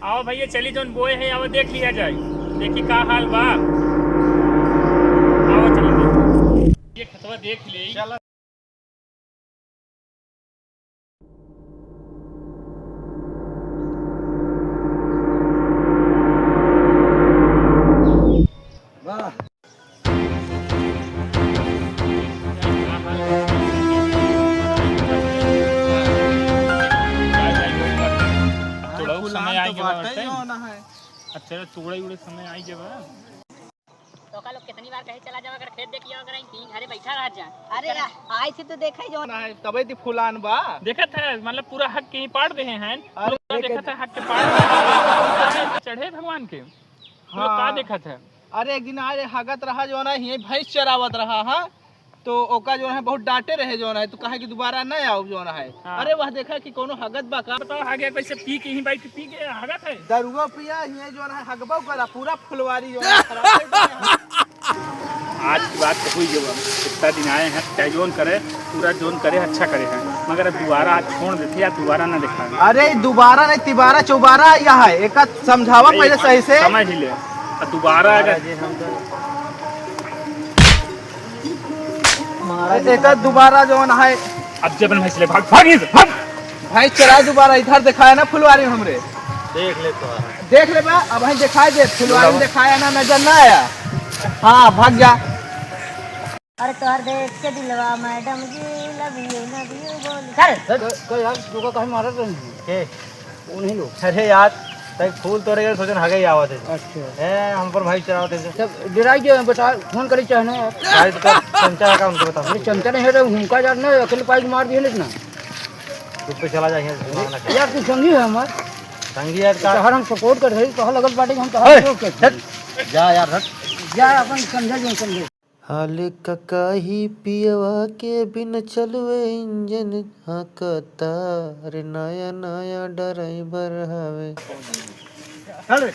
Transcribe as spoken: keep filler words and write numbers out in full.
आओ भैया, चली जौन बोए है, आओ देख लिया जाए, देखी का हाल बा। आओ चली देखी। ये खेतवा देख ले। चला। वाह। अब तोड़ऊ समय आई गवा बाटे। अच्छा, तोड़ई उड़े समय आई गवा। तो का लोग कितनी बार कहे चला जावा, अगर खेत देखियो, अगर आई तीन घरे बैठा रह जा। अरे, आई थी तो देखा ही जो ना है, तबे ती फुलान बा। देखत है, मतलब, पूरा हक के ही पाड़ दे हैं। अरे, लोग का देखत है, हक के पाड़ दे हैं। चढ़े भगवान के। लोग का हाँ। देखत है? अरे, एक दिन आए रहे, हगत रहा जो ना, यहीं भैंस चरावत रहा, हाँ, तो ओका जो है बहुत डांटे रहे जो है, तू कहे कि दोबारा ना आओ जो है। हाँ। अरे, वह देखा कि कोनो हगत बा का? बताओ, हगे कैसे पी के ही बैठ के पी के हगत है? दरुआ पिया, ये जो है हगबो करा, पूरा फुलवारी जो है खराब कर दिया है। आज की बात तो हुई जब हम इतना दिन आए हैं, चाहे जोन करे, पूरा जोन करे, अच्छा करे हैं, मगर अब दोबारा आज छोड़ देते या दोबारा ना दिखाएं। अरे, दोबारा नहीं, तिबारा चौबारा आया है, एक समझावा पहले सही से। समझ ले, अब दोबारा अगर एक दोबारा जौन है। अब जब भैंस ले भाग, भाग इधर, भाग। भाई चला दोबारा इधर दिखाया ना फुलवारी में हमरे। देख ले तो। देख ले बा, अब भाई दिखाई दे, फुलवारी में दिखाया ना, नजर ना आया। हाँ, भाग जा। अरे तोहर देख के दिलवा मैडम जी, love you, love you बोल। चल। क-, क-, यार, तू का काहे मारत रही? के? वो नहीं लोग। अरे यार, तई फूल तोड़े गए, सोचन हगे ही आवत है। अच्छा। ए, हम पर भाई चढ़ावत है। तब डराई गए, बता, फोन करी चाहे ना यार। भाई तो चमचा है का उनको बता। अरे चमचा नहीं है तो उनका यार ना, अकेले पाइक मार दिए ना इतना। चुप पे चला जाए, मारना क्या? यार तू संगी है हमार। संगी यार का? तोहर हम support कर रही, तोहर लगल बाटे कि हम तोहर ए, support कर रही। हट। जा यार, हट। जा अपन समझे जो समझे। हाल ककाही पियवा के बिन चलुए इंजन हाँकता रे, नया नया ड्राइवर हवे। चल रे।